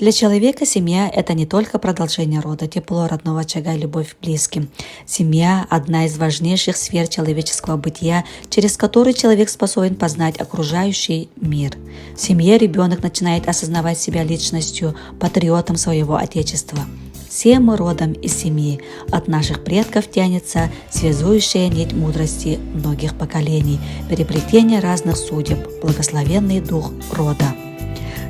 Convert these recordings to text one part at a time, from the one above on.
Для человека семья – это не только продолжение рода, тепло родного очага и любовь к близким. Семья – одна из важнейших сфер человеческого бытия, через который человек способен познать окружающий мир. В семье ребенок начинает осознавать себя личностью, патриотом своего отечества. Все мы родом из семьи. От наших предков тянется связующая нить мудрости многих поколений, переплетение разных судеб, благословенный дух рода.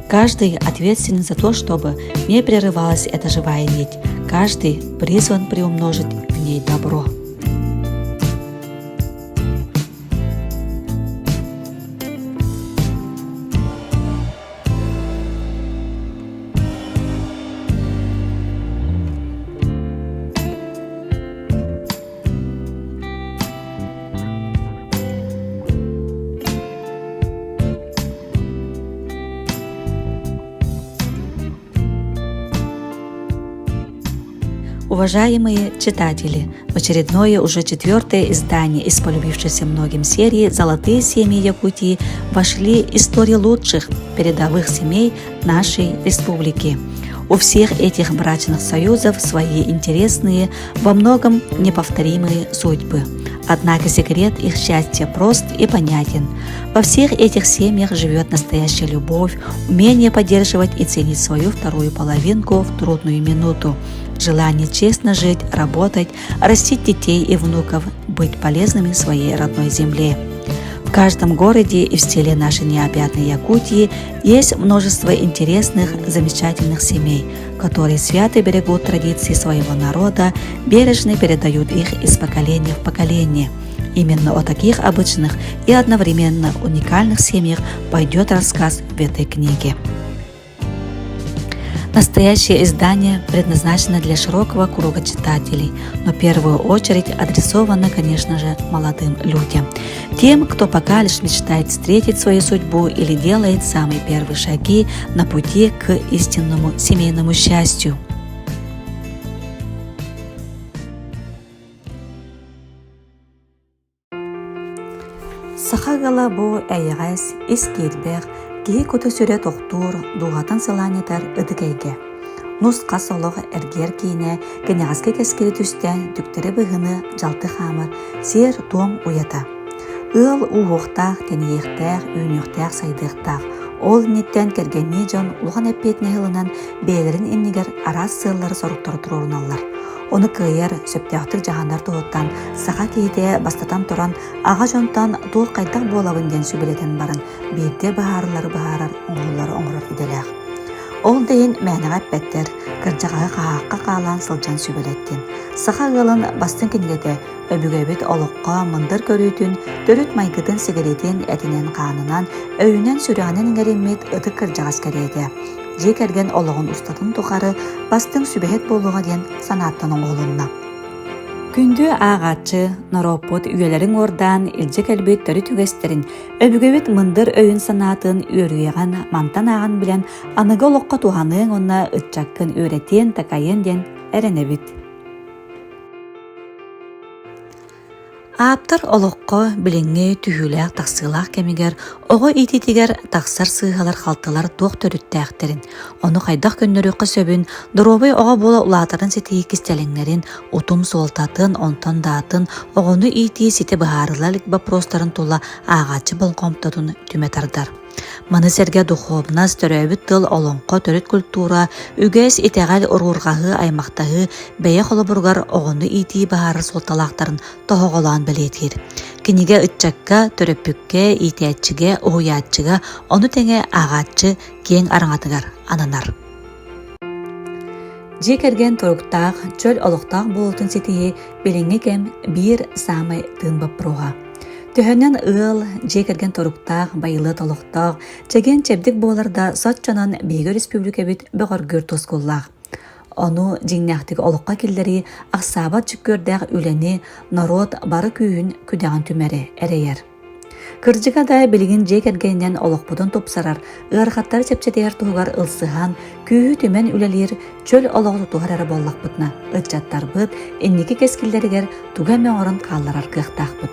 Каждый ответственен за то, чтобы не прерывалась эта живая нить. Каждый призван приумножить в ней добро. Уважаемые читатели, в очередное уже четвертое издание из полюбившейся многим серии «Золотые семьи Якутии» вошли истории лучших передовых семей нашей республики. У всех этих брачных союзов свои интересные, во многом неповторимые судьбы. Однако секрет их счастья прост и понятен. Во всех этих семьях живет настоящая любовь, умение поддерживать и ценить свою вторую половинку в трудную минуту, желание честно жить, работать, растить детей и внуков, быть полезными своей родной земле. В каждом городе и в селе нашей необъятной Якутии есть множество интересных, замечательных семей, которые свято берегут традиции своего народа, бережно передают их из поколения в поколение. Именно о таких обычных и одновременно уникальных семьях пойдет рассказ в этой книге. Настоящее издание предназначено для широкого круга читателей, но в первую очередь адресовано, конечно же, молодым людям. Тем, кто пока лишь мечтает встретить свою судьбу или делает самые первые шаги на пути к истинному семейному счастью. Саха ыала бу эйэҕэс, ис киирбэх, киһи кута-сүрэ тохтуур, дууһатын сылаанньытар ытык эйгэ. Нус-хас олох эргийэр киинэ кэнэҕэски кэскили түстээн түктэри быһыыны дьалты хаамар сиэр-туом уйата. Ыал ууһуохтаах, тэнийиэхтээх, үүнүөхтээх-сайдыахтаах. Ол инниттэн кэргэннии дьон улахан эппиэтинэһи ылынан бэйэлэрин иннигэр араас сыаллары-соруктары туруоруналлар. Ону кыайар, сөптөөхтүк дьаһанар туһуттан саха киһитэ бастатан туран аҕа дьонтон туох хайдах буолабын диэн сүбэлэтэн баран биирдэ быһаарылары быһаарар, оҥоһуллары оҥорор идэлээх. Ол да иһин мээнэҕэ эппэттэр, кырдьаҕаһы хаһаахха хаалаан сылдьан сүбэлэттин. Саха ыалын бастыҥ кинигэтэ өбүгэбит олоххо мындыр көрүүтүн, төрүт майгытын-сигилитин этинэн-хаанынан, өйүнэн-сүрэҕинэн иҥэриммит ытык кырдьаҕас кэриэтэ. Дьиэ кэргэн олоҕун устатын тухары бастыҥ сүбэһит буолуоҕа диэн санааттан оҥоһулунна. Күндү ааҕааччы, норуоппут үйэлэрин уордаан илдьэ кэлбит төрүт үгэстэрин, өбүгэбит мындыр өйүн-санаатын үөрүйэҕин мантан ааҕан билэн аныгы олоххо туһаныаҥ уонна ыччаккын үөрэтиэн-такайыан диэн эрэнэбит. Ааптар олоххо билиҥҥи түһүүлээх-тахсыылаах кэмигэр оҕо иитиитигэр тахсар сыыһалар-халтылар туох төрүттээхтэрин, ону хайдах көннөрүөххэ сөбүн, доруобай оҕо буола улаатарын ситиһии кистэлэҥнэрин, утум суолтатын, онтон да атын оҕону иитии ситэ быһаарыла илик боппуруостарын тула ааҕааччы болҕомтотун түмэ тардар. Маны сэргэ духуобунас, төрөөбүт тыл, олоҥхо, төрүт культура, үгэс, итэҕэл, уруурҕаһыы, аймахтаһыы бэйэ холобуругар оҕону иитии баһаарар суолталаахтарын тоһоҕолоон бэлиэтиир. Кинигэ ыччакка, төрөппүккэ, иитээччигэ, уһуйааччыга, ону тэҥэ ааҕааччы киэҥ араҥатыгар ананар. Дьиэ кэргэн туруктаах, чөл олохтоох буолуутун ситиһии билиҥҥи кэм биир саамай тыын боппуруоһа. Төһөнөн ыал, дьиэ кэргэн туруктаах, байылыат олохтоох, чэгиэн-чэбдик буолар да соччонон биһиги өрөспүүбүлүкэбит бөҕөргүүр тускуллаах. Ону дьиҥнээхтик олоххо киллэрии ахсаабат дьүккүөрдээх үлэни норуот бары күүһүн-күдэҕин түмэри эрэйэр. Кырдьыга да, билигин дьиэ кэргэнинэн олохпутун тупсарар, ыарахаттары чэпчэтиһэр туһугар ылсыһан, күүһү түмэн үлэлиир, чөл олоҕу тутуһар эрэ буоллахпытына, ыччаттарбыт инники кэскиллэригэр тугу эмэ оҥорон хаалларар кыахтаахпыт.